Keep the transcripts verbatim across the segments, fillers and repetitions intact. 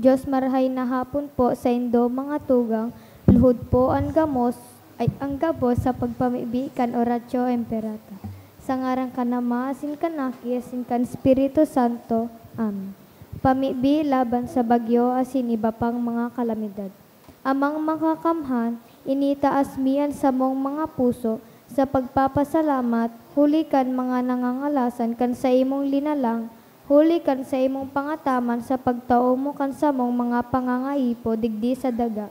Dios, marahay na hapon po saindo, mga tugang. Luhod po an gamos, ay, ang gabos sa pagpamibi kan Oratio Imperata. Sa ngaran kan Ama, asin kan Aki, asin kan Espiritu Santo. Amen. Pamibi laban sa bagyo asin iba pang mga kalamidad. Amang Makakamhan, initaas mi an samong mga puso sa pagpapasalamat huli kan mga nangangalasan kan saimong linalang, huli kan saimong pangataman sa pagtao mo kan samong mga pangangaipo digdi sa daga,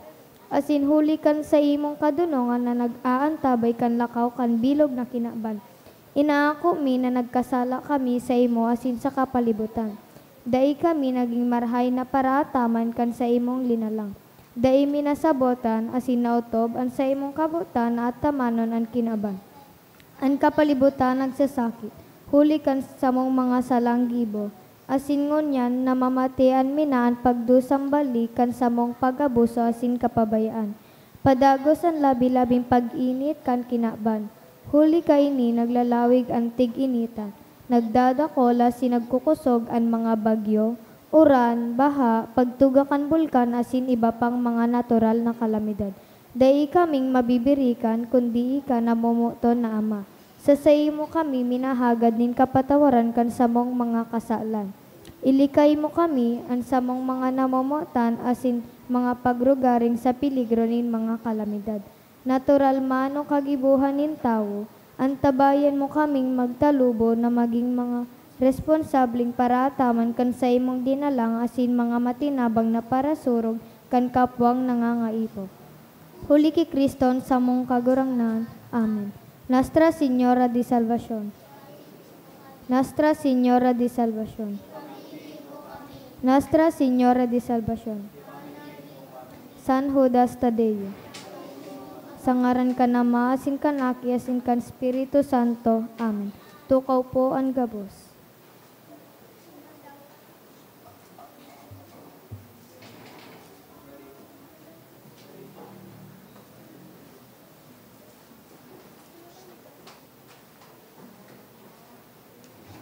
asin huli kan saimong kadonongan na nag-aantabay kan lakaw kan bilog na kinaban. Inaako mi na nagkasala kami saimo asin sa kapalibutan. Dai kami nagin marahay na paraataman kan saimong linalang. Dai mi nasabotan asin naotob an saimong kabotan na atamanon an kinaban. An kapalibutan nagsasakit, huli kan samong mga salang gibo, asin ngunyan namamatean mi na an pagdusang balik kan samong pag-abuso asin kapabayaan. Padagos an labi-labing pag-init kan kinaban. Huli kaini naglalawig an tig-initan, nagdadakol asin nagkukosog an mga bagyo, uran, baha, pagtuga kan bulkan asin iba pang mga natural na kalamidad. Dai kaming mabibirikan kundi ika, namomoton na Ama. Sa saimo kami minahagad nin kapatawaran kan samong mga kasalan. Ilikay mo kami, an samong mga namomotan asin mga pagrugaring sa peligro nin mga kalamidad, natural man o kagibohan nin tawo. Antabayan mo kaming magtalubo na magin mga responsableng paraataman kan saimong dinalang asin mga matinabang na parasurog kan kapwang nangangaipo. Huli ki Cristo an samong Kagurangnan. Amen. Nuestra Señora de Salvacion. Nuestra Señora de Salvacion. Nuestra Señora de Salvacion. San Judas Tadeo. Sa ngaran kan Ama, asin kan Aki, asin kan Espiritu Santo. Amen. Tukaw po an gabos.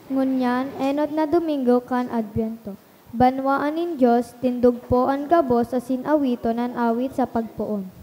Ngunyan, enot na Domingo kan Adbyento. Banwaan nin Dios, tindog po an gabos asin awiton an awit sa pagpoon.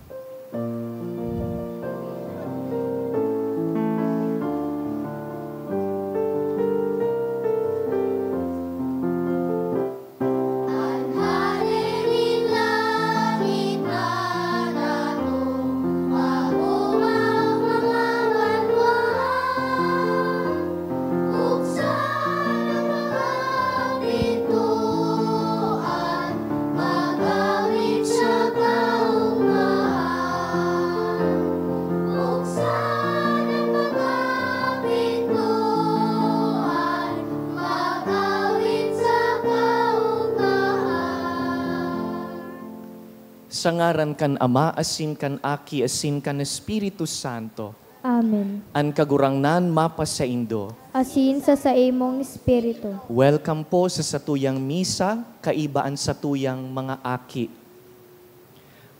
Sa ngaran kan Ama, asin kan Aki, asin kan Espiritu Santo. Amen. An Kagurangnan mapasaindo. Asin sa saimong espiritu. Welcome po sa satuyang misa, kaiba an satuyang mga aki.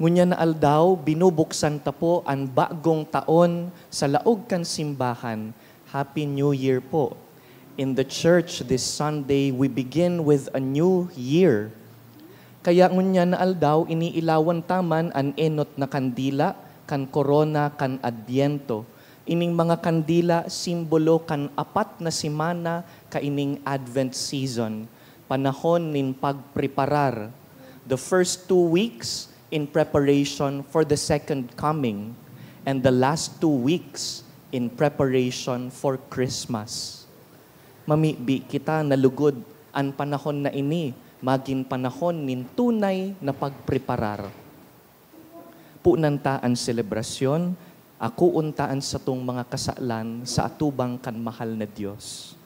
Ngunyan na aldaw, binubuksan ta po an bagong taon sa laog kan simbahan. Happy New Year po. In the church this Sunday, we begin with a new year. Kaya ngunyan na aldaw, iniilawan ta man an enot na kandila kan korona kan Adbyento. Ining mga kandila, simbolo kan apat na semana kaining Advent season, panahon nin pagpreparar. The first two weeks in preparation for the second coming, and the last two weeks in preparation for Christmas. Mamibi kita na lugod an panahon na ini magin panahon nin tunay na pagpreparar. Punan ta an selebrasyon, akoon ta an satong mga kasalan sa atubang kan mahal na Dios.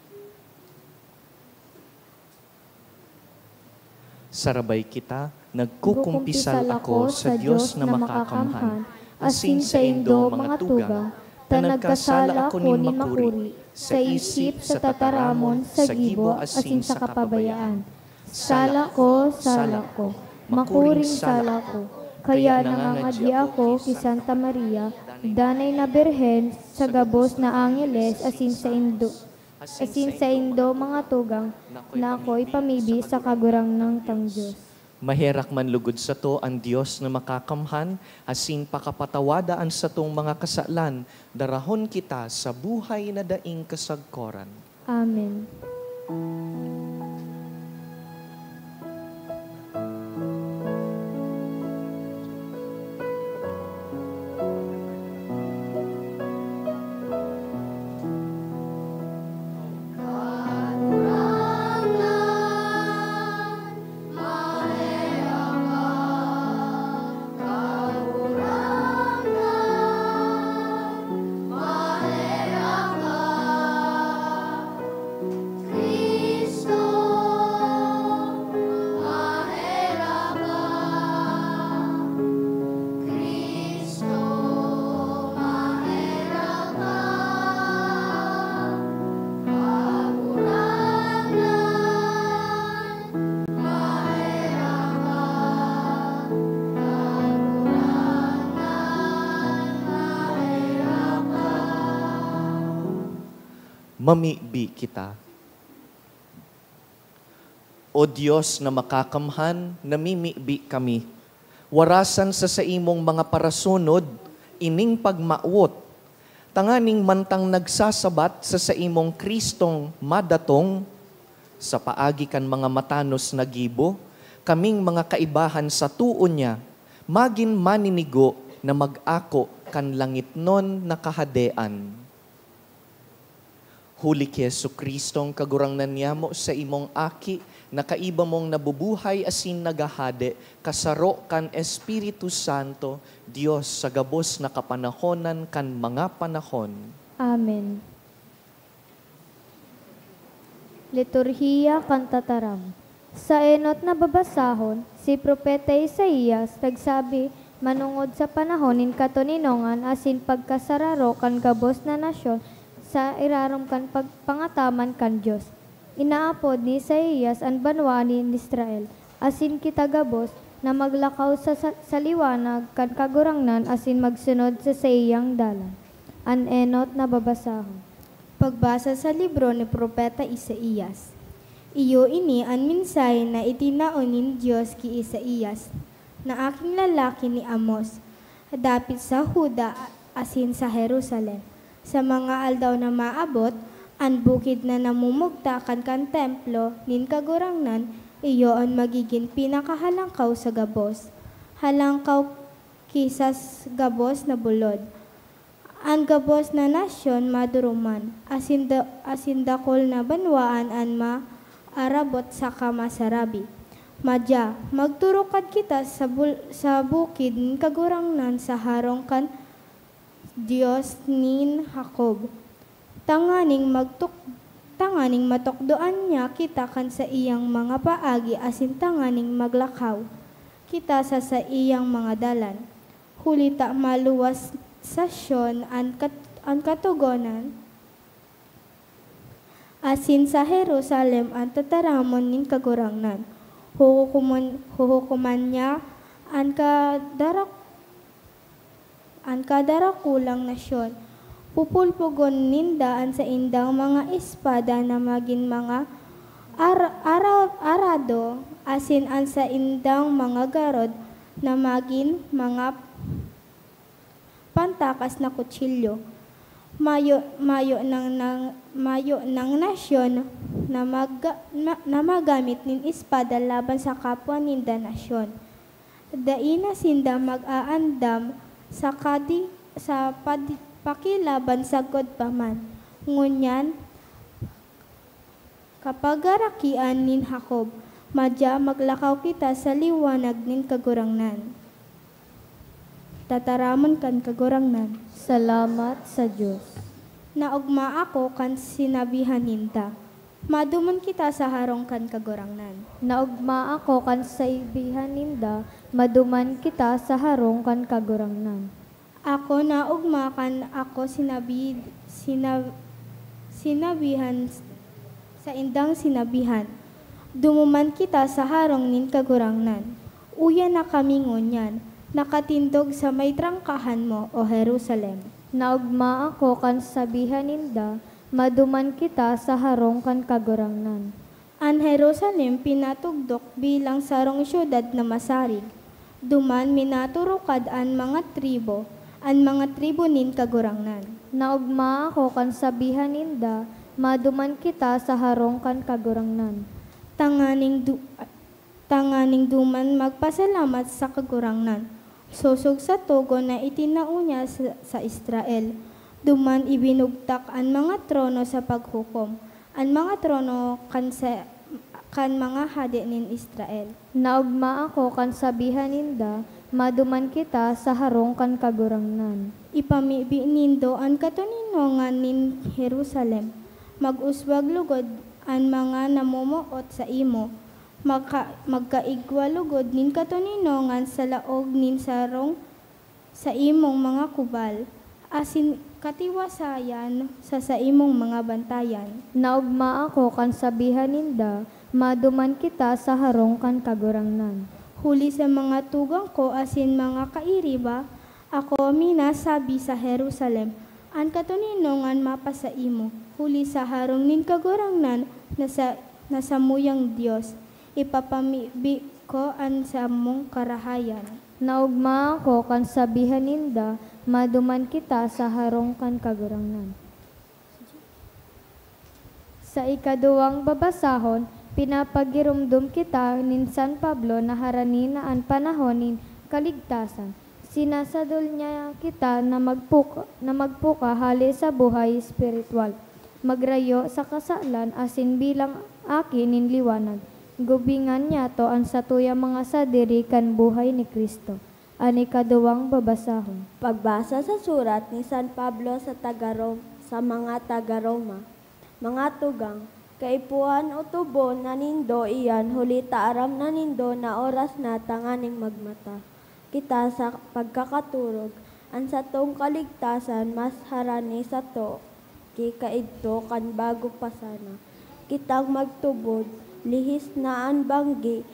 Sarabay kita, nagkukumpisal ako sa Dios na makakamhan, asin saindo, mga tugang, ta nagkasala ako nin makuri, sa isip, sa tataramon, sa gibo, asin sa kapabayaan. Sala ko, sala ko, makuring sala ko. Kaya nangangadyi ako ki Santa Maria, danay na Birhen, sa gabos na angeles, asin saindo, asin saindo, mga tugang, na ako ipamibi sa Kagurangnan tang Dios. Maherak man lugod sato an Dios na Makakamhan, asin pakapatawada an satong mga kasalan, darahon kita sa buhay na daing kasagkoran. Amen. Mamibi kita. O Dios na Makakamhan, namimibi kami. Warasan sa saimong mga parasunod ining pagmawot, tanganing mantang nagsasabat sa saimong Kristong madatong, sa paagi kan mga matanos na gibo, kaming mga kaibahan sa too niya, magin maninigo na mag-ako kan langitnon na Kahadean. Huli ki Jesu-Cristong Kagurangnan niyamo, sa imong Aki, na kaiba mong nabubuhay asin naghahade, kasaro kan Espiritu Santo, Dios sa gabos na kapanahonan kan mga panahon. Amen. Liturhiya kan Tataram. Sa enot na babasahon, si Propeta Isaias nagsabi manongod sa panahon nin katoninongan asin pagkasararo kan gabos na nasyon sa irarom kan pag-, pangataman kan Dios. Inaapod ni Isaias an banwaan nin Israel, asin kita gabos na maglakaw sa, sa, sa liwanag kan Kagurangnan asin magsunod sa saiyang dalan. An enot na babasahon. Pagbasa sa libro ni Propeta Isaias. Iyo ini an mensahe na itinao nin Dios ki Isaias, na aking lalaki ni Amos, dapit sa Juda asin sa Jerusalem. Sa mga aldaw na maabot, an bukid na namumugtakan kan templo nin Kagurangnan, iyo an magigin pinakahalangkaw sa gabos. Halangkaw ki sa s-, gabos na bulod. An gabos na nasyon maduruman, asin da-, asin dakul na banwaan an maarabot saka masarabi. Madya, magturukad kita sa bul-, sa bukid nin Kagurangnan, sa harong kan Dios nin Jacob, tanganing magtuk-, tanganing matukdoan niya kita kan saiyang mga paagi asin tanganing maglakaw kita sa saiyang mga dalan. Huli ta maluwas sa Sion an kat-, an Katogonan, asin sa Jerusalem an tataramon nin Kagurangnan. Huhukomon, huhukoman niya an kadarak-, an kadarakulang nasyon. Pupulpugon ninda an saindang mga espada na magin mga ar-, ara-, arado, asin an saindang mga garod na magin mga pantakas na kutsilyo. Mayo, mayo nang, nang, mayo nang nasyon na maga-, na, na magamit nin espada laban sa kapwa ninda nasyon. Dai na sinda mag-aandam sa kadi-, sa padi-, pakilaban sagkod pa man. Ngunyan, kapagarakian nin Jacob, madya maglakaw kita sa liwanag nin Kagurangnan. Tataramon kan Kagurangnan. Salamat sa Dios. Naogma ako kan sinabihan ninda, "Maduman kita sa harong kan Kagurangnan." Naogma ako kan sinabihan ninda, "Maduman kita sa harong kan Kagurangnan." Ako naogma kan ako sinabi-, sina-, sinabihan, saindang sinabihan, "Dumuman kita sa harong nin Kagurangnan." Uya na kami ngunyan, nakatindog sa may trangkahan mo, O Jerusalem. Naogma ako kan sabihan ninda, "Maduman kita sa harong kan Kagurangnan." An Jerusalem pinatugdok bilang sarong syudad na masarig. Duman minaturukad an mga tribu, an mga tribu nin Kagurangnan. Naogma ako kan sabihan ninda, "Maduman kita sa harong kan Kagurangnan." Tanganing du-, tanganing duman magpasalamat sa Kagurangnan, sosog sa togon na itinao niya sa, sa Israel. Duman ibinugtak an mga trono sa paghukom, an mga trono kan sa, kan mga hade nin Israel. Naogma ako kan sabihan ninda, "Maduman kita sa harong kan Kagurangnan." Ipamibi nindo an katoninongan nin Jerusalem. Mag-uswag lugod an mga namomoot saimo. Magka-, magkaigwa lugod nin katoninongan sa laog nin sarong saimong mga kubal, asin katiwasayan sa saimong mga bantayan. Naogma ako kan sabihan ninda, "Maduman kita sa harong kan Kagurangnan." Huli sa mga tugang ko asin mga kairiba, ako minasabi sa Jerusalem, "An katoninongan mapasaimo, huli sa harong nin Kagurangnan na sa, na samuyang Dios, ipapamibi ko an samong karahayan." Naogma ako kan sabihan ninda, "Maduman kita sa harong kan Kagurangnan." Sa ikaduwang babasahon, pinapagiromdom kita nin San Pablo na harani na an panahon nin kaligtasan. Sinasadol niya kita na magpuka, na magpuka hale sa buhay espiritual, magrayo sa kasalan asin bilang aki nin liwanag. Gubingan niyato an satuyang mga sadiri kan buhay ni Cristo. An ikaduwang babasahon. Pagbasa sa surat ni San Pablo sa taga-Rom-, sa mga taga-Roma. Mga tugang, kaipuhan o tubon na nindo iyan, huli ta aram na nindo na oras na tanganing magmata kita sa pagkakaturog. An satong kaligtasan mas harani sato ki kaidto kan bago pa sana kitang magtubod, lihis na an banggi,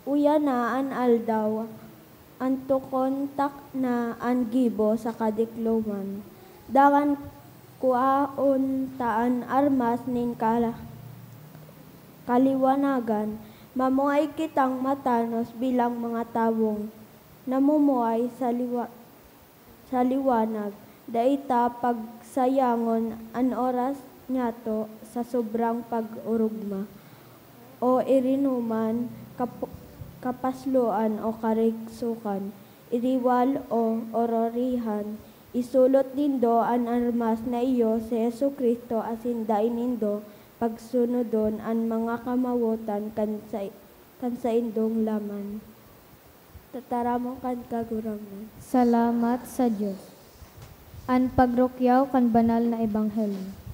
uya na an aldaw, antukon ta na an gibo sa kadikloman. Dangan kuaon ta an armas nin kala-, kaliwanagan. Mamuhay kitang matanos bilang mga tawong namumuhay sa liwa-, sa liwanag. Dai ta pagsayangon an oras nyato sa sobrang pag-orogma, o irinuman, kap-, kapasloan o karigsokan, iriwal o ororihan. Isulot nindo an armas na iyo si Jesu-Cristo asin dai nindo pagsunodon an mga kamawotan kan sa-, kan saindong laman. Tataramon kan Kagurangnan. Salamat sa Dios. An pagrukyaw kan banal na ebanghelyo.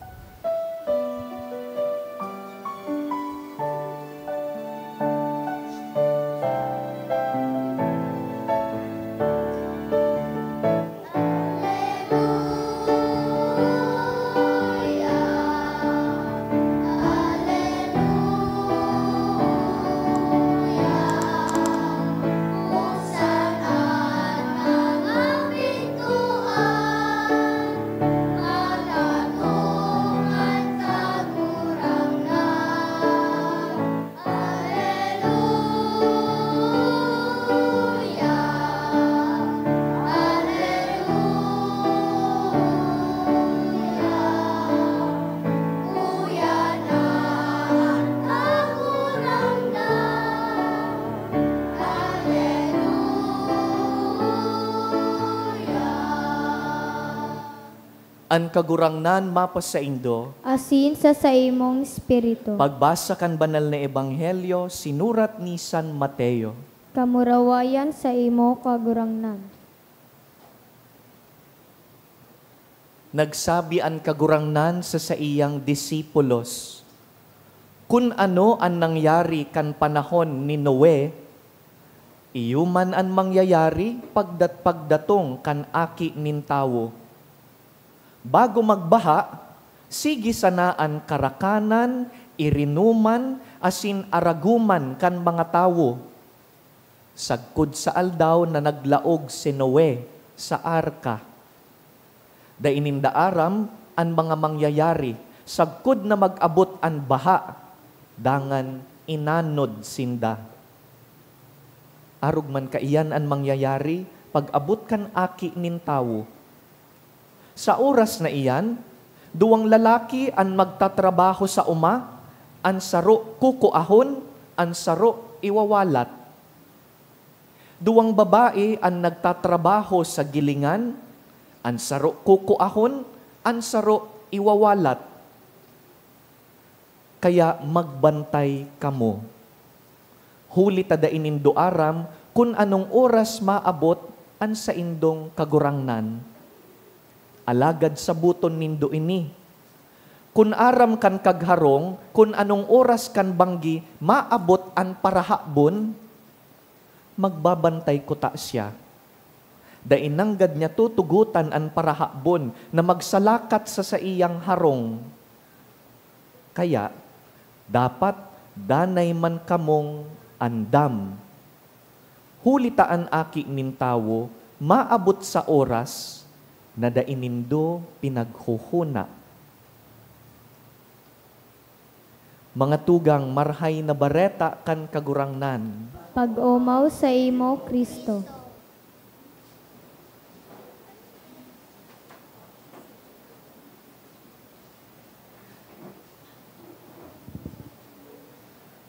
An Kagurangnan mapasaindo. Asin sa saimong espiritu. Pagbasa kan Banal na Ebanghelyo sinurat ni San Mateo. Kamurawayan saimo, Kagurangnan. Nagsabi an Kagurangnan sa saiyang disipulos, "Kun ano an nangyari kan panahon ni Noe, iyo man an mangyayari pagdat-, pagdatong kan Aki nin Tawo. Bago magbaha, sige sana an karakanan, irinuman, asin araguman kan mga tawo, sagkod sa aldaw na naglaog si Noe sa arka. Dai ninda aram an mga mangyayari sagkod na mag-abot an baha. dangan inanod sinda. Arog man kaiyan an mangyayari pag-abot kan Aki nin Tawo. Sa oras na iyan, duwang lalaki an magtatrabaho sa oma, an saro kukuahon, an saro iwawalat. Duwang babae an nagtatrabaho sa gilingan, an saro kukuahon, an saro iwawalat. Kaya magbantay kamo, huli ta dai nindo aram kun anong oras maabot an saindong Kagurangnan. Alagad saboton nindo ini: kun aram kan kagharong kun anong oras kan banggi maabot an parahabon, magbabantay kuta siya. Dai nanggad niya tutugotan an parahabon na magsalakat sa saiyang harong. Kaya, dapat danay man kamong andam, huli ta an Aki nin Tawo maabot sa oras na dai nindo pinaghohona. Mga tugang, Marahay na Bareta kan Kagurangnan. Pag-omaw saimo, Cristo.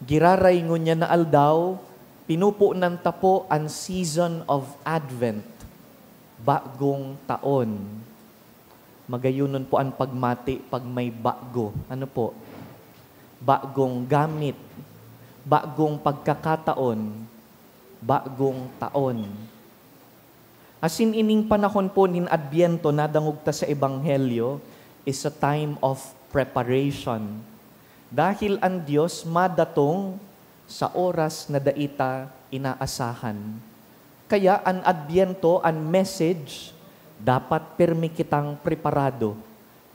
Giraray ngunyan na aldaw, pinupunan ta po an season of Advent, bagong taon. Magayonon po an pagmati pag may bago. Ano po? Bagong gamit, bagong pagkakataon, bagong taon. Asin ining panahon po nin Adbyento, nadangog ta sa Ebanghelyo, is a time of preparation. Dahil an Dios madatong sa oras na dai ta inaasahan. Kaya an Adbyento, an message, dapat pirmi kitang preparado.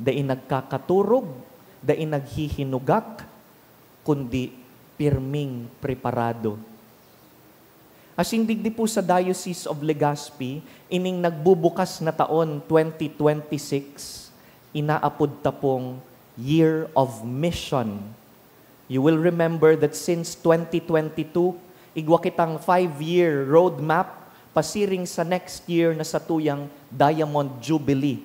Dai nagkakaturog, dai naghihinugak, kundi pirming preparado. Asin digdi po sa Diocese of Legazpi, ining nagbubukas na taon, twenty twenty-six, inaapod ta pong Year of Mission. You will remember that since twenty twenty-two, igwa kitang five-year roadmap pasiring sa next year na satuyang Diamond Jubilee.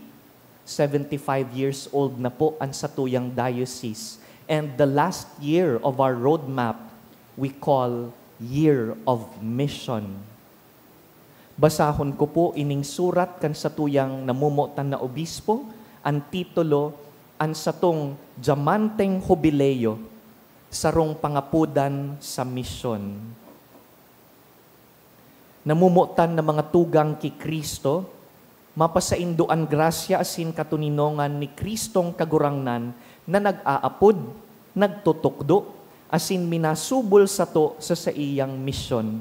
Seventy-five years old na po an satuyang diocese. And the last year of our roadmap, we call Year of Mission. Basahon ko po ining surat kan satuyang namomotan na obispo, an titulo, An Satong Dyamanteng Hubileo, Sarong Pangapodan sa Misyon. Namomotan na mga tugang ki Cristo, mapasaindo an grasya asin katoninongan ni Cristong Kagurangnan na nag-aapod, nagtutukdo, asin minasubol sato sa saiyang misyon.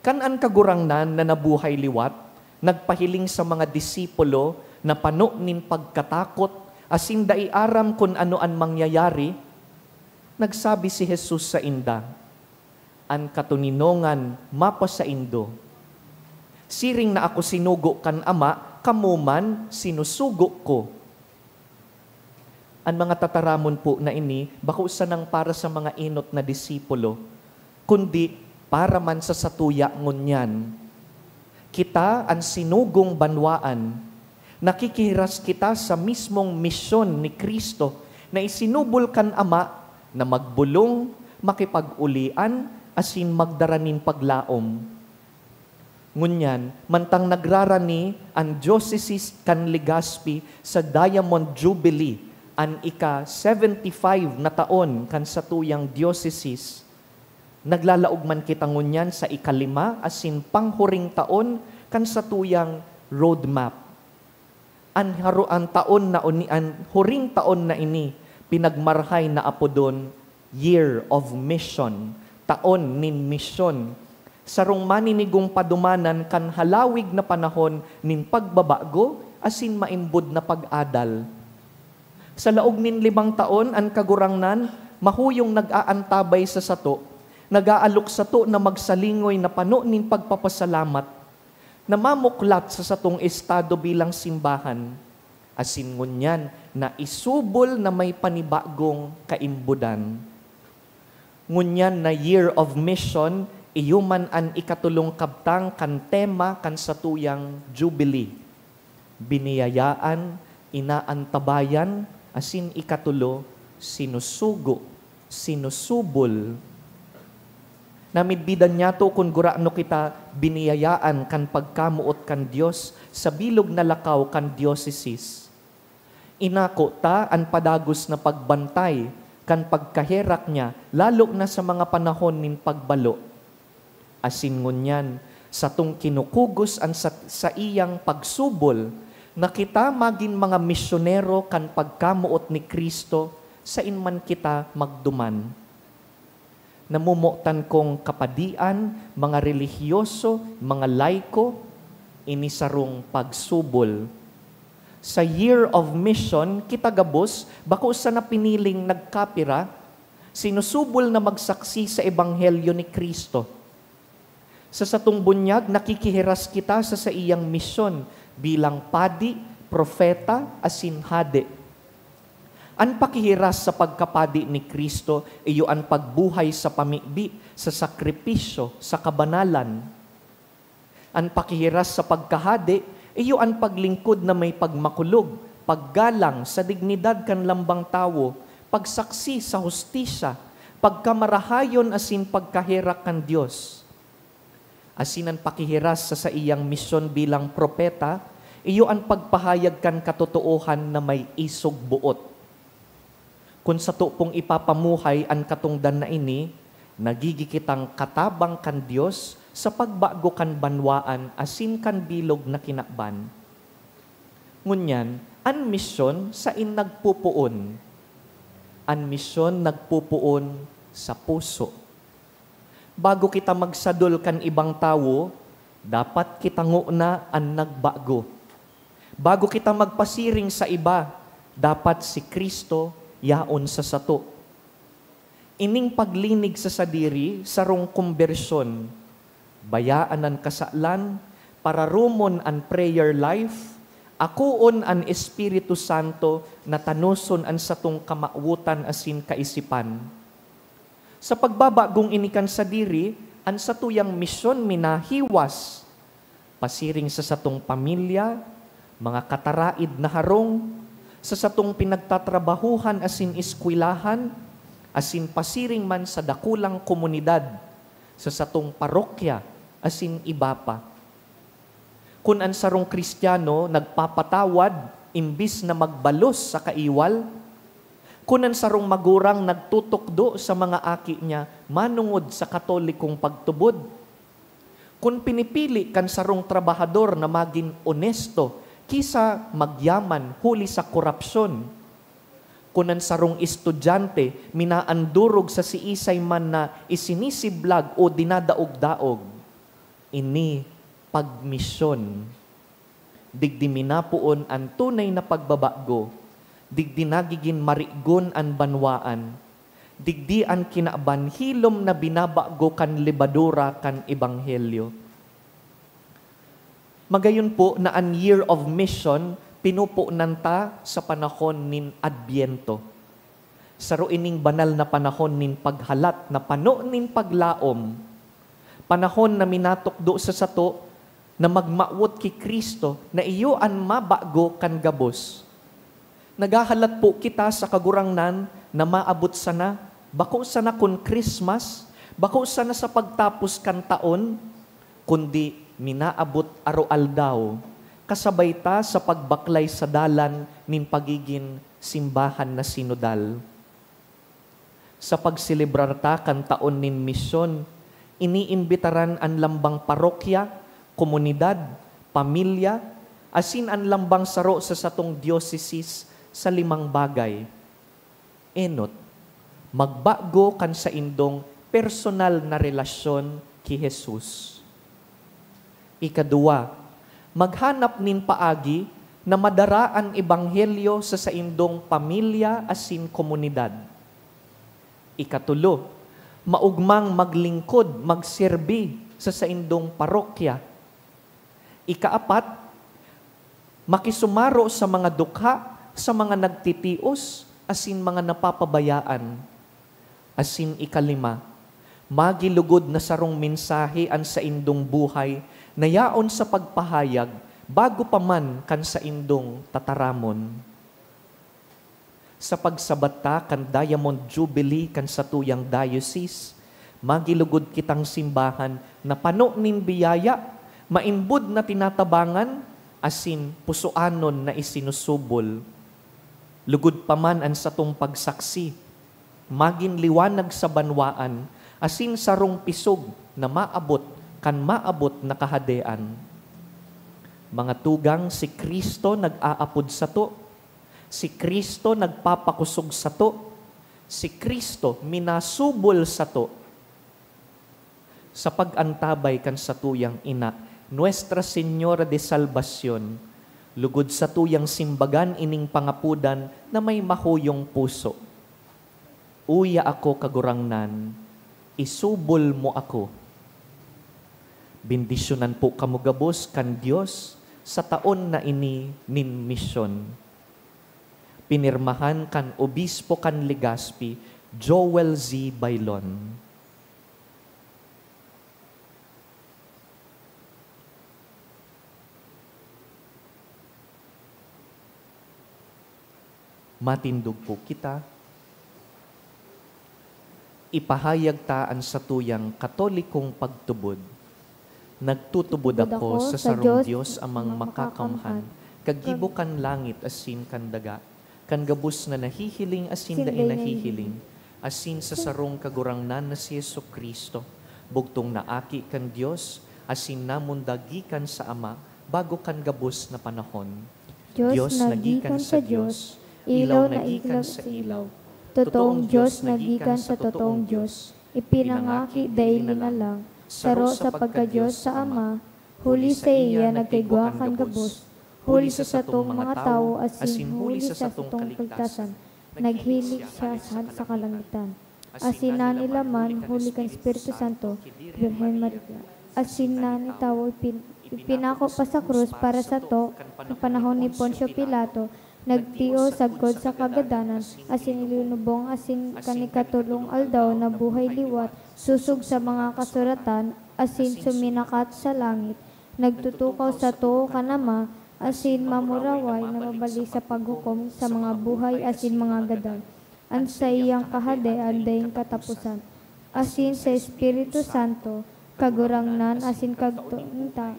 Kan an Kagurangnan na nabuhay liwat nagpahiling sa mga disipulo na pano nin pagkatakot asin dai aram kun ano an mangyayari, nagsabi si Jesus sainda, "An katoninongan mapasaindo. Siring na ako sinugo kan Ama, kamo man sinusugo ko." An mga tataramon po na ini bako sanang para sa mga enot na disipulo, kundi para man sa satuya ngunyan. Kita an sinugong banwaan. Nakikihiras kita sa mismong misyon ni Cristo na isinubol kan Ama na magbolong, makipag-ulian, asin magdara nin paglaom. Ngunyan, mantang nagrarani an Diocese kan Legazpi sa Diamond Jubilee, an ika-seventy-five na taon kan satuyang diocese, naglalaog man kita ngunyan sa ikalima asin panghuring taon kan satuyang roadmap. An haro-, an taon na oni-, an huring taon na ini, pinagmarahay na apodon Year of Mission, Taon nin Misyon. Sarong maninigong padumanan kan halawig na panahon nin pagbabago asin maimbod na pag-adal. Sa laog nin limang taon, an Kagurangnan mahuyong nag-aantabay sa sato, nag-aalok sato na magsalingoy na pano nin pagpapasalamat. Namamuklat sa satong estado bilang simbahan, asin ngunyan na isubol na may panibagong kaimbodan. Ngunyan na Year of Mission, iyo man an ikatolong kabtang kan tema kan satuyang Jubilee. Biniyayaan, inaantabayan, asin ikatolo, sinusugo, sinusubol. Namidbidan niyato kun gurano kita biniyayaan kan pagkamoot kan Dios sa bilog na lakaw kan diocesis. Inako ta an padagos na pagbantay kan pagkaherak niya, lalo na sa mga panahon nin pagbalo. Asin ngunyan, satong kinukugos an sa, saiyang pagsubol na kita magin mga misyonero kan pagkamoot ni Cristo sain man kita magduman. Namomotan kong kapadian, mga relihiyoso, mga laiko, ini sarong pagsubol. Sa Year of Mission, kita gabos bako sana piniling nagkapira, sinusubol na magsaksi sa ebanghelyo ni Cristo. Sa satong bunyag, nakikihiras kita sa saiyang misyon bilang padi, propeta, asin hade. An pakihiras sa pagkapadi ni Cristo iyo an pagbuhay sa pamibi, sa sakripisyo, sa kabanalan. An pakihiras sa pagkahade iyo an paglingkod na may pagmakulog, paggalang sa dignidad kan lambang tawo, pagsaksi sa hustisya, pagkamarahayon asin pagkaherak kan Dios. Asin an pakihiras sa saiyang misyon bilang propeta iyo an pagpahayag kan katotoohan na may isog boot. Kun sato pong ipapamuhay an katongdan na ini, nagigi kitang katabang kan Dios sa pagbago kan banwaan asin kan bilog na kinaban. Ngunyan, an misyon sain nagpopoon. An misyon nagpopoon sa puso. Bago kita magsadol kan ibang tawo, dapat kita ngona an nagbago. Bago kita magpasiring sa iba, dapat si Cristo yaon sa sato. Ining paglinig sa sadiri, sarong kombersyon. Bayaan an kasalan, pararomon an prayer life, akoon an Espiritu Santo na tanoson an satong kamawotan asin kaisipan. Sa pagbabagong ini kan sadiri, an satuyang misyon minahiwas. Pasiring sa satong pamilya, mga kataraid na harong, sa satong pinagtatrabahuhan asin eskwelahan, asin pasiring man sa dakulang komunidad, sa satong parokya, asin iba pa. Kun an sarong Kristiyano nagpapatawad imbis na magbalos sa kaiwal, kun an sarong magurang nagtutukdo sa mga aki niya manongod sa Katolikong pagtubod, kun pinipili kan sarong trabahador na magin onesto ki sa magyaman huli sa korapsyon, kun an sarong estudyante minaandurog sa siisay man na isinisiblag o dinadaog-daog, ini pagmisyon. Digdi minapoon an tunay na pagbabago, digdi nagigin marigon an banwaan, digdi an kinaban hilom na binabago kan lebadura kan ebanghelyo. Magayon po na an Year of Mission pinupunan ta sa panahon nin Adbyento. Saro ining banal na panahon nin paghalat na pano nin paglaom, panahon na minatukdo sa sato na magmawot ki Cristo na iyo an mabago kan gabos. Naghahalat po kita sa Kagurangnan na maabot sana, bako sana kun Christmas, bako sana sa pagtapos kan taon, kundi minaabot aroaldaw, kasabay ta sa pagbaklay sa dalan nin pagigin simbahan na sinodal. Sa pagselebrar ta kan taon nin misyon, iniimbitaran an lambang parokya, komunidad, pamilya, asin an lambang saro sa satong diocesis sa limang bagay. Enot, magbago kan saindong personal na relasyon ki Jesus. Ikaduwa, maghanap nin paagi na madara an ebanghelyo sa saindong pamilya asin komunidad. Ikatulo, maogmang maglingkod, magserbi sa saindong parokya. Ikaapat, makisumaro sa mga dukha, sa mga nagtitios, asin mga napapabayaan. Asin ikalima, magilugod na sarong mensahe an saindong buhay na yaon sa pagpahayag bago pa man kan saindong tataramon. Sa pagsabat ta kan Diamond Jubilee kan satuyang diocese, magilugod kitang simbahan na pano nin biyaya, maimbod na tinatabangan, asin pusoanon na isinusubol. Lugod pa man an satong pagsaksi, magin liwanag sa banwaan, asin sarong pisog na maabot kan maabot na Kahadean. Mga tugang, si Cristo nag-aapod sato. Si Cristo nagpapakosog sato. Si Cristo minasubol sato. Sa pag-antabay kan satuyang ina, Nuestra Señora de Salvacion, lugod satuyang simbagan ining pangapodan na may mahuyong puso. Uya ako, Kagurangnan, isubol mo ako. Bendisyonan po kamo gabos kan Dios sa taon na ini nin misyon. Pinirmahan kan Obispo kan Legazpi, Joel Z. Bailon. Matindog po kita. Ipahayag ta an satuyang Katolikong pagtubod. Nagtutubod ako sa sarong Dios, Amang Makakamhan, kag gibo kan langit asin kan daga, kan gabos na nahihiling asin dai nahihiling, asin sa sarong Kagurangnan na si Jesu-Cristo, bugtong na Aki kan Dios, asin namundag gikan sa Ama bago kan gabos na panahon. Dios na gikan sa Dios, ilaw na gikan sa ilaw, totoong Dios na gikan sa totoong Dios, ipinangaki, dai linalang, saro sa pagka-Dios sa Ama, huli saiya nagkaigwa kan gabos, huli sa satong mga tawo asin huli sa satong kaligtasan, naghilig siya sa, sa kalangitan. Asin nanilaman huli kan Espiritu Santo, Birhen Maria. Asin nani tawo ipin-, ipinako pa sa krus para sato, kan panahon ni Poncio Pilato, nagtios sagkod sa kagadanan, asin ilinubong, asin kan ikatolong aldaw nabuhay liwat, sosog sa mga kasuratan, asin suminakat sa langit. Nagtutukaw sa too kan Ama, asin mamuraway na mabalik sa paghukom sa mga buhay asin mga gadan. An saiyang kahadean daing kataposan. Asin sa Espiritu Santo, Kagurangnan asin Kagtangtan,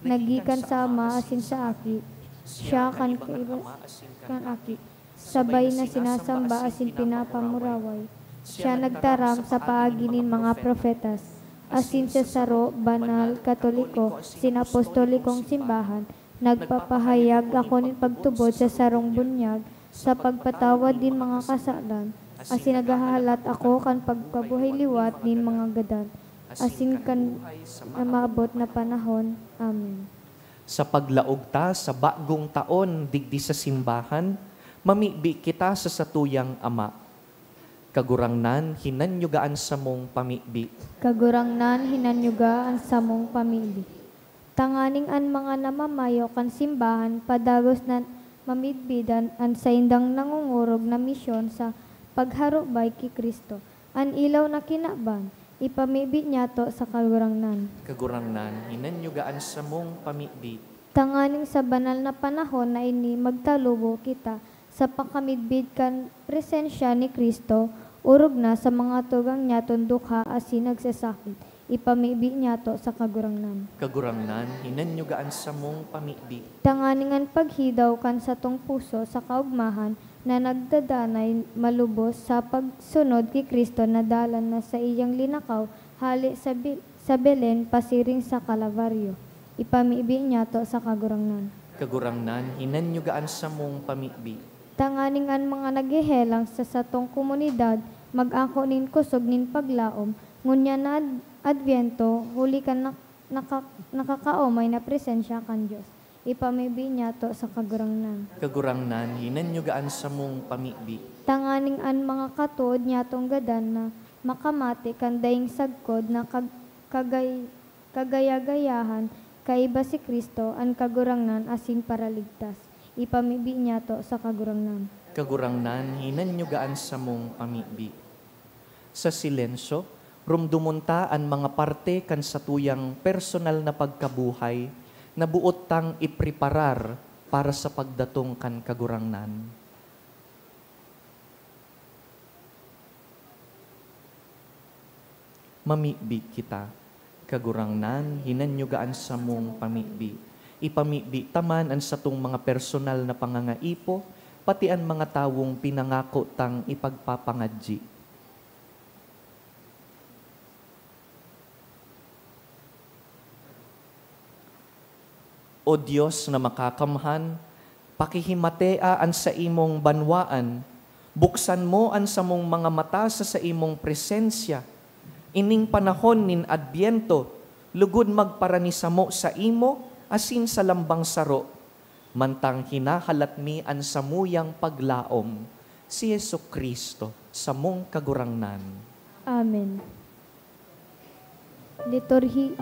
na gikan sa Ama asin sa Aki, siya kan kaiba-, kan Aki, sabay na sinasamba asin pinapamuraway. Siya nagtaram sa paagi nin mga propetas, asin sa saro, banal, katoliko, asin apostolikong simbahan, nagpapahayag ako nin pagtubod sa sarong bunyag, sa pagpatawad nin mga kasalan, asin naghahalat ako kan pagkabuhay liwat nin mga gadan, asin kan na maabot na panahon. Amen. Sa paglaog ta sa bagong taon digdi sa simbahan, mamibi kita sa satuyang Ama. Kagurangnan, hinanyuga an samong pamibi. Kagurangnan, hinanyuga an samong pamibi. Tanganing an mga namamayo kan simbahan padagos na mamidbidan an saindang nangongorog na misyon sa pagharubay ki Cristo, an ilaw na kinaban, ipamibi niyato sa Kagurangnan. Kagurangnan, hinanyuga an samong pamibi. Tanganing sa banal na panahon na ini magtalubo kita sa pakamidbid kan presensya ni Cristo, orog na sa mga tugang niyaton dukha asin nagsasakit, ipamibi niyato sa Kagurangnan. Kagurangnan, hinanyuga an samong pamibi. Tanganing an paghidaw kan satong puso sa kaogmahan na nagdadanay malubos sa pagsunod ki Cristo na dalan na saiyang linakaw hale sa Bi-, sa Belen pasiring sa Kalbaryo, ipamibi niyato sa Kagurangnan. Kagurangnan, hinanyuga an samong pamibi. Tanganing an mga naghehelang sa satong komunidad mag-ako nin kosog nin paglaom, ngunyan na Ad-, Adbyento, huli kan nak-, naka-, nakakaomay na presensya kan Dios, ipamibi niyato sa Kagurangnan. Kagurangnan, hinanyuga an samong pamibi. Tanganing an mga katood niyatong gadan na makamate kan daing sagkod na kag-, kagay-, kagayagayahan, kaiba si Cristo, an Kagurangnan asin Paraligtas, ipamibi niyato sa Kagurangnan. Kagurangnan, hinanyuga an samong pamibi. Sa silensyo, rumdomon ta an mga parte kan satuyang personal na pagkabuhay na boot tang ipreparar para sa pagdatong kan Kagurangnan. Mamibi kita. Kagurangnan, hinanyuga an samong pamibi. Ipamibi ta man an satong mga personal na pangangaipo, pati an mga tawong pinangako tang ipagpapangadyi. O Dios na makakamhan, pakihimatea an saimong banwaan, buksan mo an samong mga mata sa saimong presensya. Ining panahon nin Adbyento, lugod magparanisamo saimo asin sa lambang saro, mantang hinahalat mi an samuyang paglaom, si Jesu-Cristo, samong Kagurangnan. Amen. Liturhi.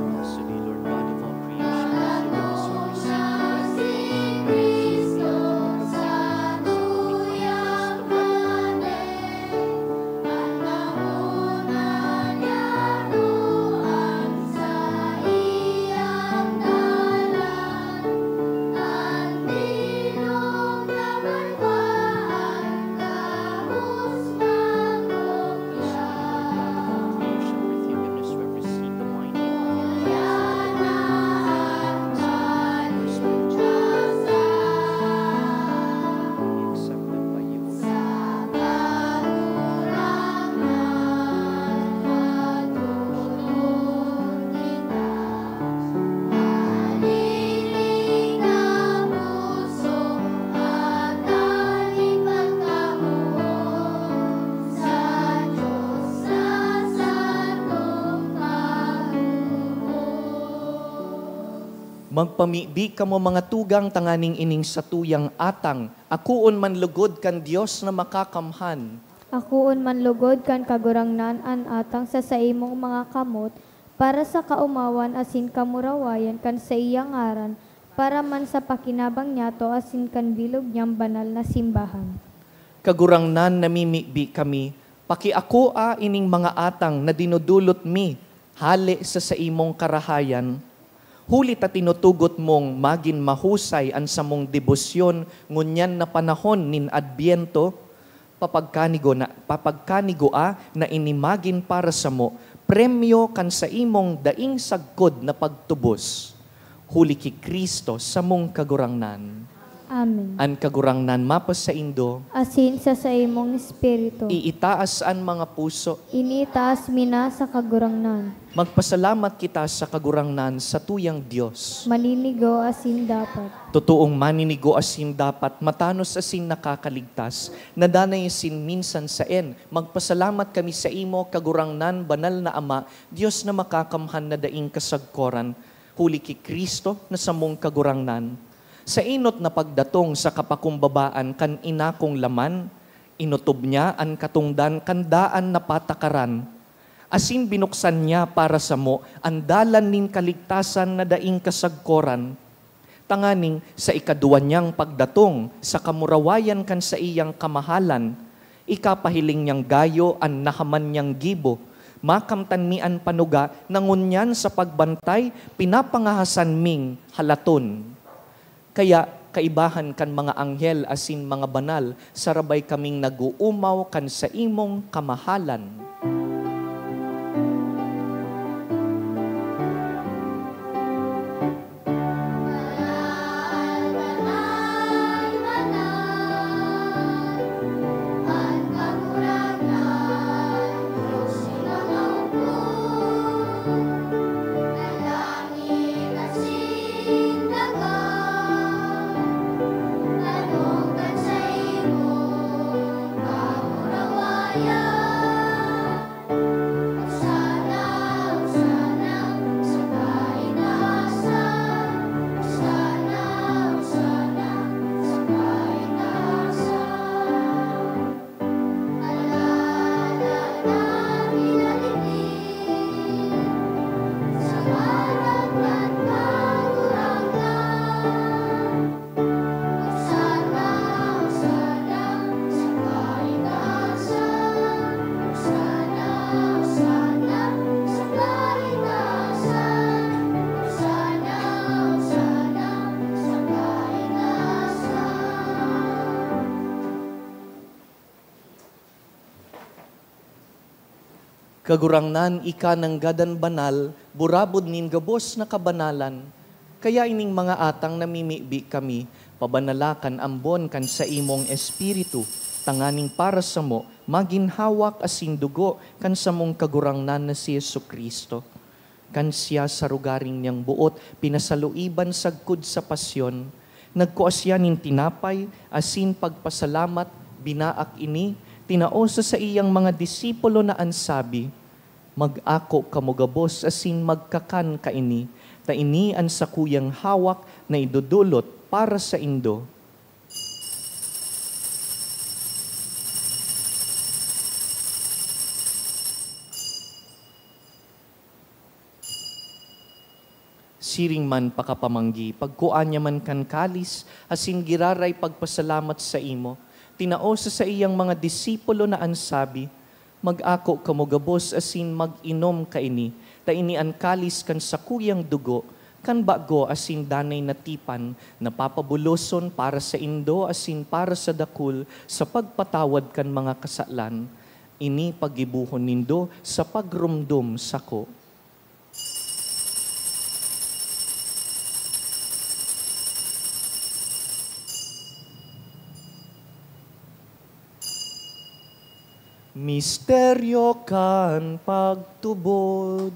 Blessed be Lord God of all creation, receive the service. Magpamibi kamo, mga tugang, tanganing ining satuyang atang akoon man lugod kan Dios na Makakamhan. Akoon man lugod kan Kagurangnan an atang sa saimong mga kamot, para sa kaomawan asin kamurawayan kan saiyang ngaran, para man sa pakinabang niyato asin kan bilog niyang banal na simbahan. Kagurangnan, namimibi kami, pakiakoa ining mga atang na dinodolot mi hale sa saimong karahayan, huli ta tinutugot mong magin mahusay an samong debosyon ngunyan na panahon nin Adbyento. Papagkanigo na, papagkanigoa na ini magin para samo premyo kan saimong daing sagkod na pagtubos, huli ki Cristo, samong Kagurangnan. Amen. An Kagurangnan mapasaindo. Asin sa saimong espiritu. Iitaas an mga puso. Iniitaas mi na sa Kagurangnan. Magpasalamat kita sa Kagurangnan, satuyang Dios. Maninigo asin dapat. Totoong maninigo asin dapat, matanos asin nakakaligtas, na danay asin minsan saen. Magpasalamat kami saimo, Kagurangnan, Banal na Ama, Dios na Makakamhan na daing kasagkoran, huli ki Cristo na samong Kagurangnan. Sa enot na pagdatong sa kapakumbabaan kan inakong laman, inotob niya an katongdan kan daan na patakaran, asin binuksan niya para samo an dalan nin kaligtasan na daing kasagkoran, tanganing sa ikaduwa niyang pagdatong sa kamurawayan kan saiyang kamahalan, ikapahiling niyang gayo an nahaman niyang gibo, makamtan mi an panuga na ngunyan sa pagbantay pinapangahasan ming halaton. Kaya, kaibahan kan mga anghel asin mga banal, sarabay kaming nag-oomaw kan saimong kamahalan. Kagurangnan, ika nanggad an banal, burabod nin gabos na kabanalan. Kaya ining mga atang namimibi kami, pabanala kan ambon kan saimong Espiritu, tanganing para samo magin hawak asin dugo kan samong Kagurangnan na si Jesu-Cristo. Kan siya sa rogaring niyang boot pinasaluiban sagkod sa pasyon, nagkua siya nin tinapay asin pagpasalamat, binaak ini, tinao sa saiyang mga disipulo na an sabi, "Mag-ako kamo gabos asin magkakan kaini, ta ini an sakuyang hawak na idodolot para saindo." Siring man pakapamanggi, pagkua niya man kan kalis, asin giraray pagpasalamat saimo, tinao sa saiyang mga disipulo na an sabi, "Mag-ako kamo gabos asin mag-inom kaini, ta ini an kalis kan sakuyang dugo, kan bago asin danay na tipan, na papabuloson para saindo asin para sa dakul sa pagpatawad kan mga kasalan. Ini paggibohon nindo sa pagromdom sako." Misteryo kan pagtubod.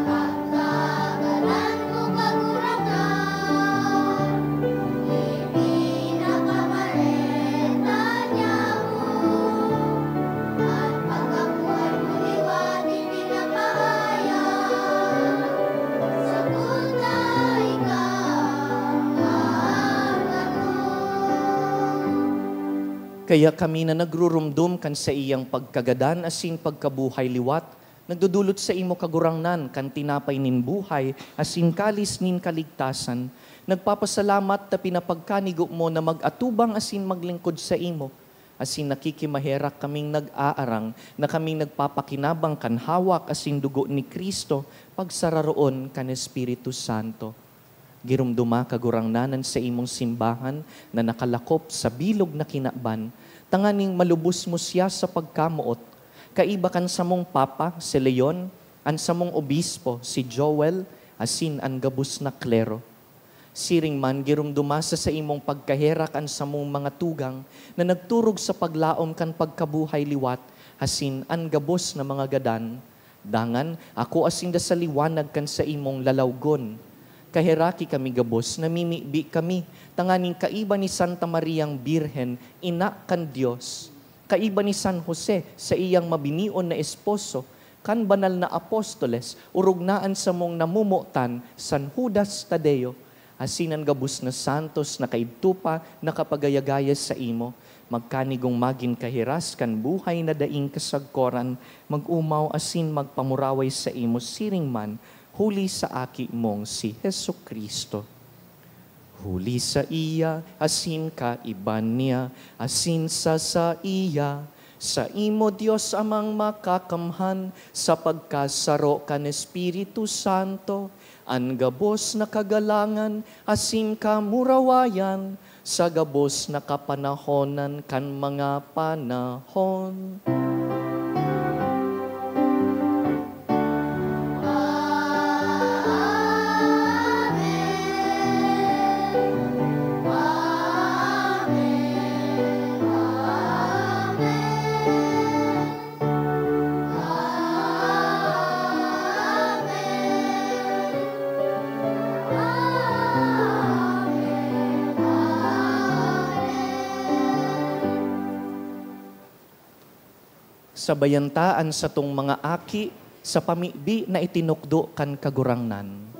Pagkagadan mo, Kagurangnan, ipinapamareta niya mo. An pagkabuhay mo liwat ipinapaayag, sagkod na ika maagano. Kaya kami na nagrurumdom kan saiyang pagkagadan asin pagkabuhay liwat, nagdodolot saimo, Kagurangnan, kan tinapay nin buhay asin kalis nin kaligtasan. Nagpapasalamat ta pinapagkanigo mo na mag-atubang asin maglingkod saimo. Asin nakikimaherak kaming nag-aarang na kaming nagpapakinabang kan hawak asin dugo ni Cristo, pagsararoon kan Espiritu Santo. Giromdoma, Kagurangnan, an saimong simbahan na nakalakop sa bilog na kinaban, tanganing malubos mo siya sa pagkamoot, kaiba kan samong Papa, si Leon, an samong Obispo, si Joel, asin an gabos na klero. Siring man, giromdoma sa saimong pagkaherak an samong mga tugang na nagturog sa paglaom kan pagkabuhay liwat asin an gabos na mga gadan. Dangan, akoa sinda sa liwanag kan saimong lalawgon. Kaheraki kami gabos, namimibi kami, tanganing kaiba ni Santa Mariang Birhen, ina kan Dios, kaiba ni San Jose, saiyang mabinion na esposo, kan banal na apostoles, orog na an samong namomotan, San Judas Tadeo, asin an gabos na santos na kaidto pa nakapagayagaya saimo, magkanigong magin kahiras kan buhay na daing kasagkoran, mag-omaw asin magpamuraway saimo siring man, huli sa Aki mong si Jesu-Cristo. Huli saiya, asin kaiba niya, asin sa saiya, saimo, Dios Amang Makakamhan, sa pagkasaro kan Espiritu Santo, an gabos na kagalangan asin kamurawayan sa gabos na kapanahonan kan mga panahon. Sabayan ta an satong mga aki sa pamibi na itinukdo kan Kagurangnan.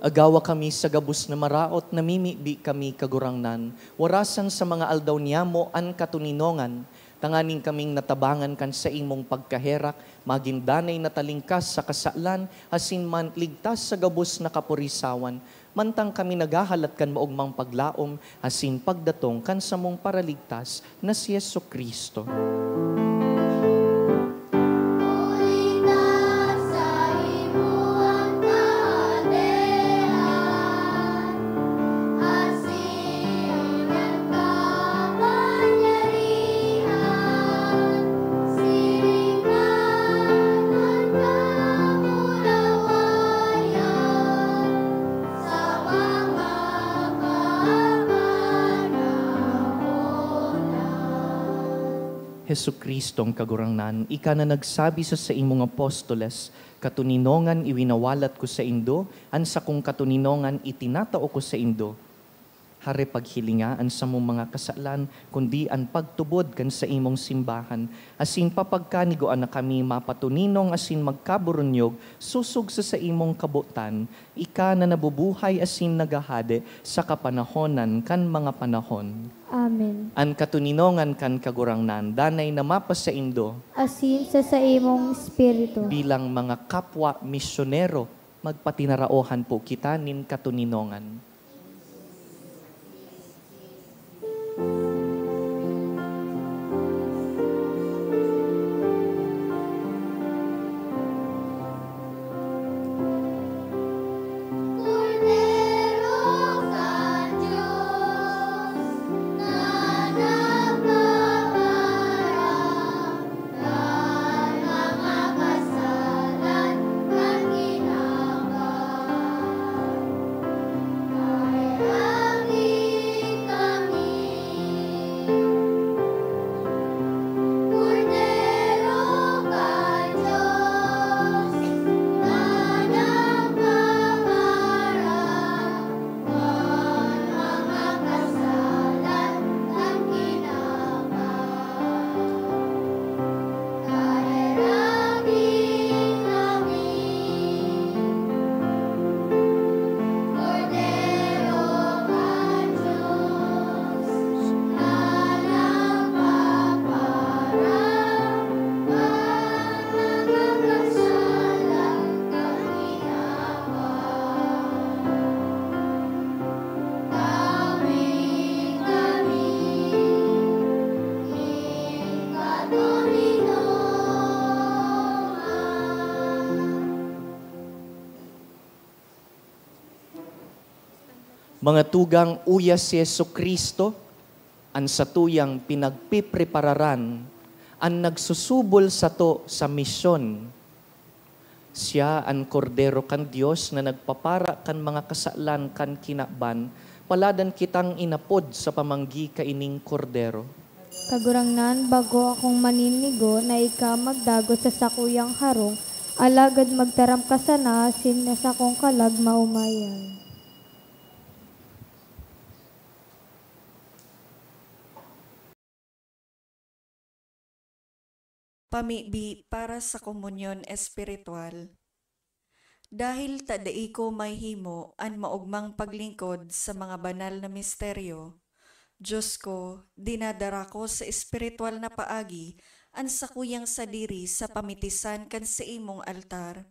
Agawa kami sa gabos na maraot, namimibi kami, Kagurangnan, warasan sa mga aldaw niyamo an katoninongan, tanganing kaming natabangan kan saimong pagkaherak, magin danay na talingkas sa kasalan, asin man ligtas sa gabos na kaporisawan, mantang kami naghahalat kan maogmang paglaom asin pagdatong kan samong Paraligtas na si Jesu-Cristo. Huli ta saimo an kahadean, asin an kapangyarihan, siring man an kamurawayan, sa mga kapanahonan. Jesu-Cristong Kagurangnan, ika na nagsabi sa saimong apostoles, "Katoninongan iwinawalat ko saindo, an sakong katoninongan itinatao ko saindo." Hare paghilinga an samong mga kasalan, kundi an pagtubod kan saimong simbahan, asin papagkanigoan na kami mapatoninong asin magkaburunyog sosog sa saimong kabotan, ika na nabubuhay asin naghahade sa kapanahonan kan mga panahon. Amen. An katoninongan kan Kagurangnan danay na mapasaindo. Asin sa saimong espiritu. Bilang mga kapwa misyonero, magpatinaraohan po kita nin katoninongan. Kordero kan Dios na nagpaparam kan mga kasalan kan kinaban. Kaheragi kami, Kordero kan Dios, na nagpaparam kan mga kasalan kan kinaban. Kaheragi kami, Kordero kan Dios, na nagpaparam kan mga kasalan kan kinaban. Kami, kami, ika to, Ginoo. Mga tugang, uya si Jesu-Cristo, an satuyang pinagpiprepararan, an nagsusubol sato sa misyon. Siya an Kordero kan Dios na nagpapara kan mga kasalan kan kinaban, paladan kitang inapod sa pamanggi kaining Kordero. Kagurangnan, bako akong maninigo na ika magdagot sa sakuyang harong, alagad magtaram ka sana asin na sakong kalag maomayan. Pamibi para sa komunyon espiritual. Dahil ta dai ko mahimo an maogmang paglingkod sa mga banal na misteryo, Dios ko, dinadara ko sa espiritual na paagi an sakuyang sadiri sa pamitisan kan saimong altar.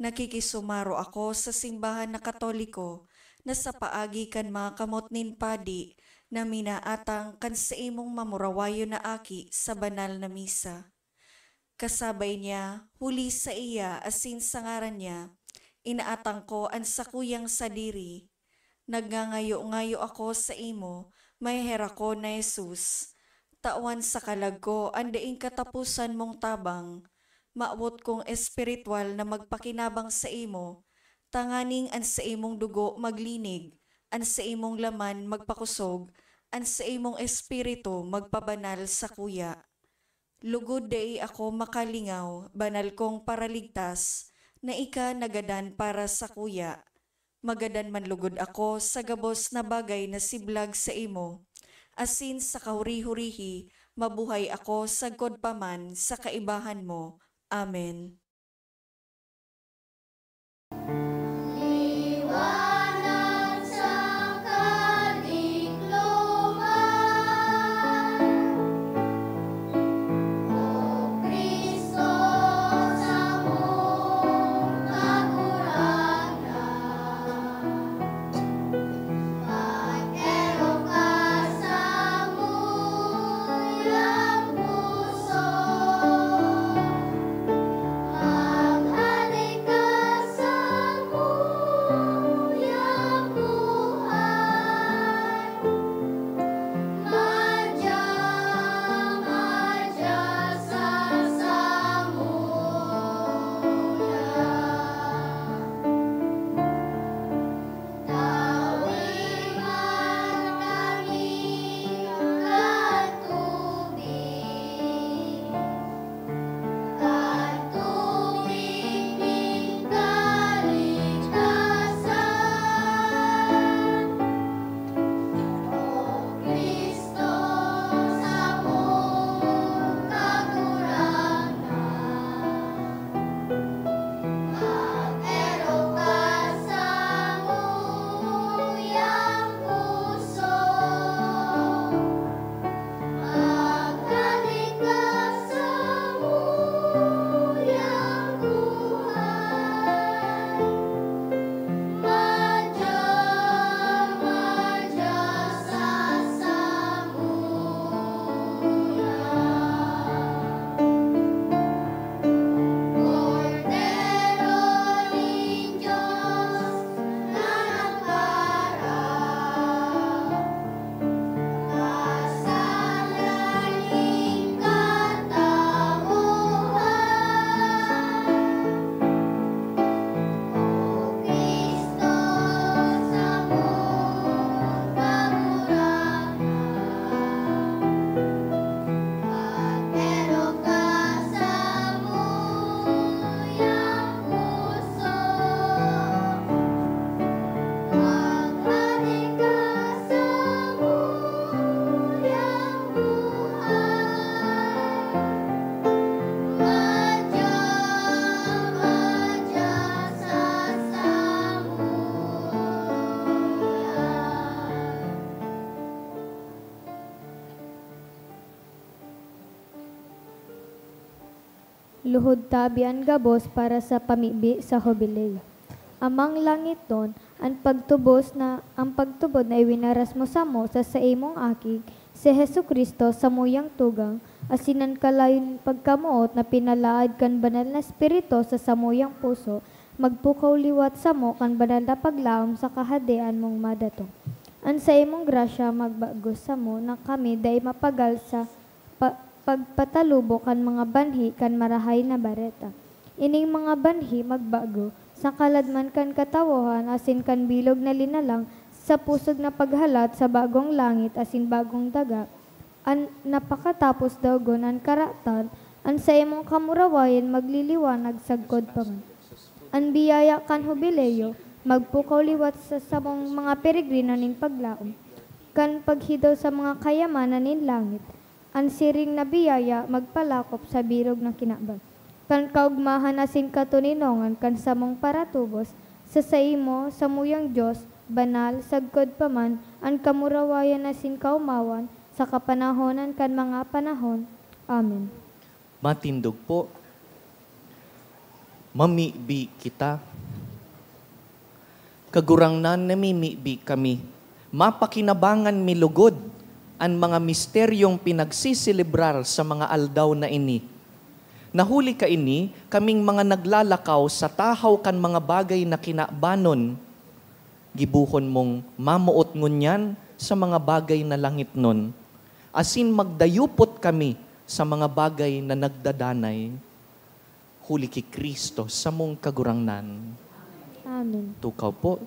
Nakikisumaro ako sa simbahan na Katoliko na sa paagi kan mga kamot nin padi na minaatang kan saimong mamurawayon na aki sa banal na misa. Kasabay niya, huli saiya asin sa ngaran niya, inaatang ko an sakuyang sadiri. Nagngangayo-ngayo ako saimo, maheherakon na Jesus. Tawan sa kalag ko an daing kataposan mong tabang. Mawot kong espiritual na magpakinabang saimo, tanganing an saimong dugo maglinig, an saimong laman magpakosog, an saimong espiritu magpabanal sakuya. Lugod dai ako makalingaw, banal kong Paraligtas, na ika nagadan para sakuya. Magadan man lugod ako sa gabos na bagay na siblag saimo, asin sa kahuri-hurihi mabuhay ako sagkod pa man sa kaibahan mo. Amen. luhod tabi an gabos para sa pamibi sa Jubileo. Amang langitnon, an pagtubos na, ang pagtubod na iwinaras mo samo sa saimong Aki, si Jesu-Cristo, samuyang tugang, asin an kalayon nin pagkamoot na pinalaad kan Banal na Espiritu sa samuyang puso, magpukaw liwat samo kan banal na paglaom sa Kahadean mong madatong. An saimong grasya magbagos samo na kami dai mapagal sa pa-, pagpatalubo kan mga banhi kan Marahay na Bareta. Ining mga banhi magbago, sa kalad man kan katawohan asin kan bilog na linalang, sa pusog na paghalat sa bagong langit asin bagong daga, an napakatapos daogon an karatan, an saimong kamurawayan magliliwanag sagkod pa man. An biyaya kan Hubileo magpukaw liwat sa samong mga peregrino nin paglaom, kan paghidaw sa mga kayamanan nin langit. An siring na biyaya magpalakop sa birog na kinaban, kan kaogmahan asin katoninongan kan samong paratubos, sa saimo, samuyang Dios, banal, sagkod pa man, an kamurawayan asin kaomawan, sa kapanahonan kan mga panahon. Amen. Matindog po. Mamibi kita. Kagurangnan, namimibi kami. Mapakinabangan mi lugod an mga misteryong pinagsiselebrar sa mga aldaw na ini. Na huli kaini, kaming mga naglalakaw sa tahaw kan mga bagay na kinabanon, gibohon mong mamoot ngunyan sa mga bagay na langitnon, asin magdayupot kami sa mga bagay na nagdadanay. Huli ki Cristo, samong Kagurangnan. Amen. Tukaw po.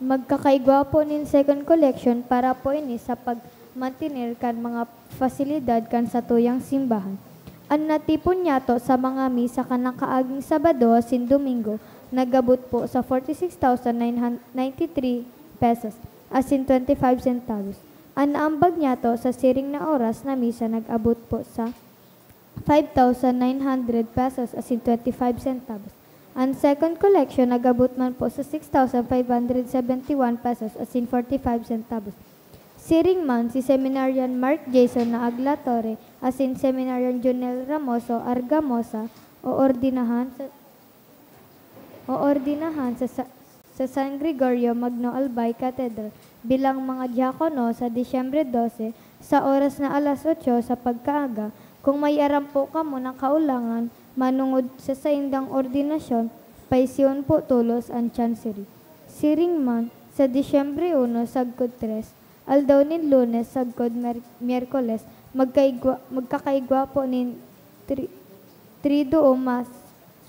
Magkakaigwa po nin second collection para po ini sa pagmantener kan mga pasilidad kan satuyang simbahan. An natipon niyato sa mga misa kan nakaaging Sabado asin Domingo nag-abot po sa forty-six thousand nine hundred ninety-three pesos asin twenty-five centavos. An naambag niyato sa siring na oras na misa nag-abot po sa five thousand nine hundred pesos asin twenty-five centavos. An second collection nag-abot man po sa six thousand five hundred seventy-one pesos asin forty-five centavos. Siring man, si Seminarian Mark Jason na Agla Torre asin Seminarian Jonel Ramoso Argamosa oordinahan sa, oordinahan sa, sa, sa San Gregorio Magno Albay Cathedral bilang mga diakono sa Disyembre dose, sa oras na alas otso sa pagkaaga. Kung may aram po kamo na kaolangan manongod sa saindang ordinasyon, paisiyon po tolos an chancery. Siring man, sa Disyembre uno sagkod tres, aldaw nin Lunes sagkod Mer-, Miyerkules, magkaigwa, magkakaigwa po nin tri-, Triduum Mass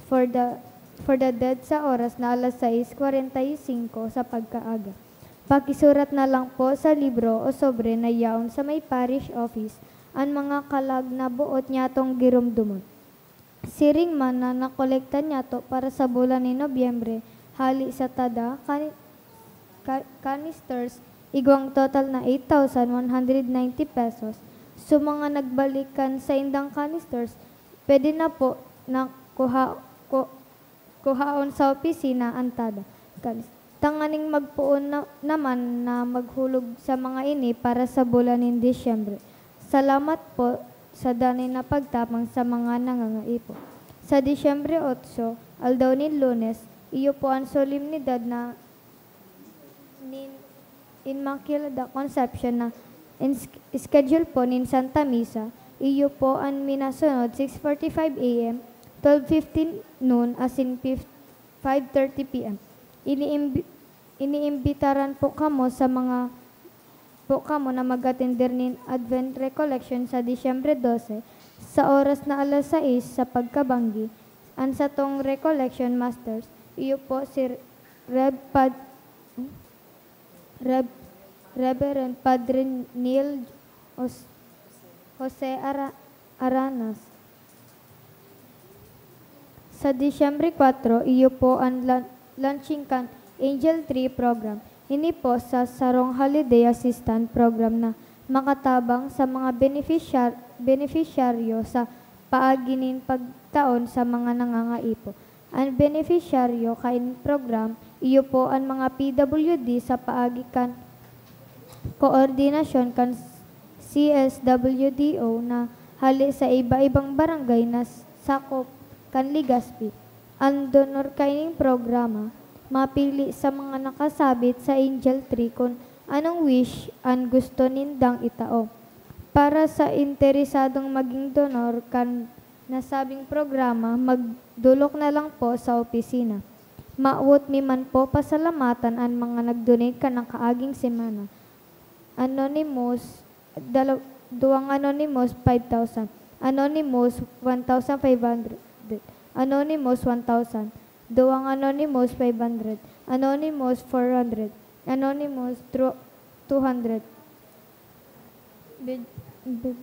for the, for the dead sa oras na alas sais kwarenta y singko sa pagkaaga. Pakisurat na lang po sa libro o sobre na yaon sa may parish office an mga kalag na boot nyatong giromdomon. Siring man na nakolekta nyato para sa bulan nin Nobyembre, hali sa tada kani-, ka-, canisters, igwang total na eight thousand one hundred ninety pesos. Sa mga nagbalik kan saindang canisters, pwede na po na kuha-, ku-, kuhaon sa opisina an tada canis-, tanganing magpoon na, naman na maghulog sa mga ini para sa bulan nin Disyembre. Salamat po sa danay na pagtapang sa mga nangangaipo. Sa Disyembre otso, aldaw nin Lunes, iyo po an solemnidad na nin Immaculada Concepcion na in-, schedule po nin Santa Misa. Iyo po an minasunod, six forty-five A M, twelve fifteen noon, asin fif-, five thirty P M. Iniimbi-, iniimbitaran po kamo sa mga po kamo na mag-atender nin Advent Recollection sa Disyembre dose, sa oras na alas sais sa pagkabanggi. An satong Recollection Masters, iyo po si Rev. Pad-, Rev-, Reverend Padre Neil Os-, Jose Ara-, Aranas. Sa Disyembre kwatro, iyo po an la-, launching kan Angel Tree Program. Ini po sa sarong holiday assistance program na makatabang sa mga benefisyar-, benefisyaryo sa paagi nin pagtaon sa mga nangangaipo. An benefisyaryo kaini program, iyo po an mga P W D sa paagi kan koordinasyon kan C S W D O na hale sa iba-ibang barangay na sakop kan Legazpi. An donor kaining programa mapili sa mga nakasabit sa Angel Tree kun anong wish an gusto nindang itao. Para sa interesadong maging donor kan nasabing programa, magdolok na lang po sa opisina. Mawot mi man po pasalamatan an mga nag-donate kan nakaaging semana. Anonymous, dalaw-, duwang anonymous, five thousand. Anonymous, one thousand five hundred. Anonymous, one thousand. Duwang anonymous, five hundred. Anonymous, four hundred. Anonymous, tru-, two hundred. Be-, Be-,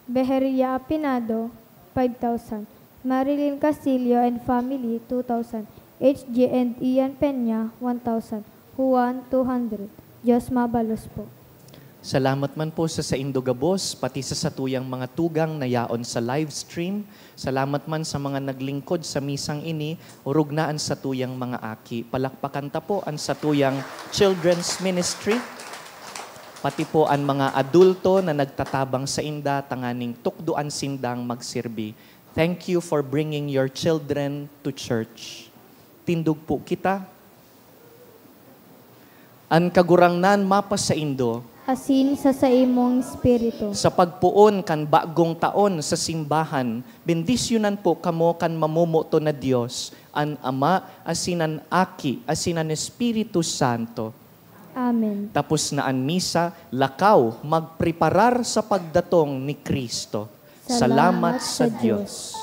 Beheria Apinado, five thousand. Marilyn Castillo and family, two thousand. H J and Ian Peña, one thousand. Juan, two hundred. Dios mabalos po. Salamat man po sa saindo gabos, pati sa satuyang mga tugang na yaon sa live stream. Salamat man sa mga naglingkod sa misang ini, orog na an satuyang mga aki. Palakpakan ta po an satuyang children's ministry, pati po an mga adulto na nagtatabang sainda tanganing tukdoan sindang magsirbi. Thank you for bringing your children to church. Tindog po kita. An Kagurangnan mapasaindo. Asin sa saimong espiritu. Sa pagpoon kan bagong taon sa simbahan, bendisyonan po kamo kan mamomoton na Dios, an Ama, asin an Aki, asin an Espiritu Santo. Amen. Tapos na an misa, lakaw, magpreparar sa pagdatong ni Cristo. Salamat sa Dios.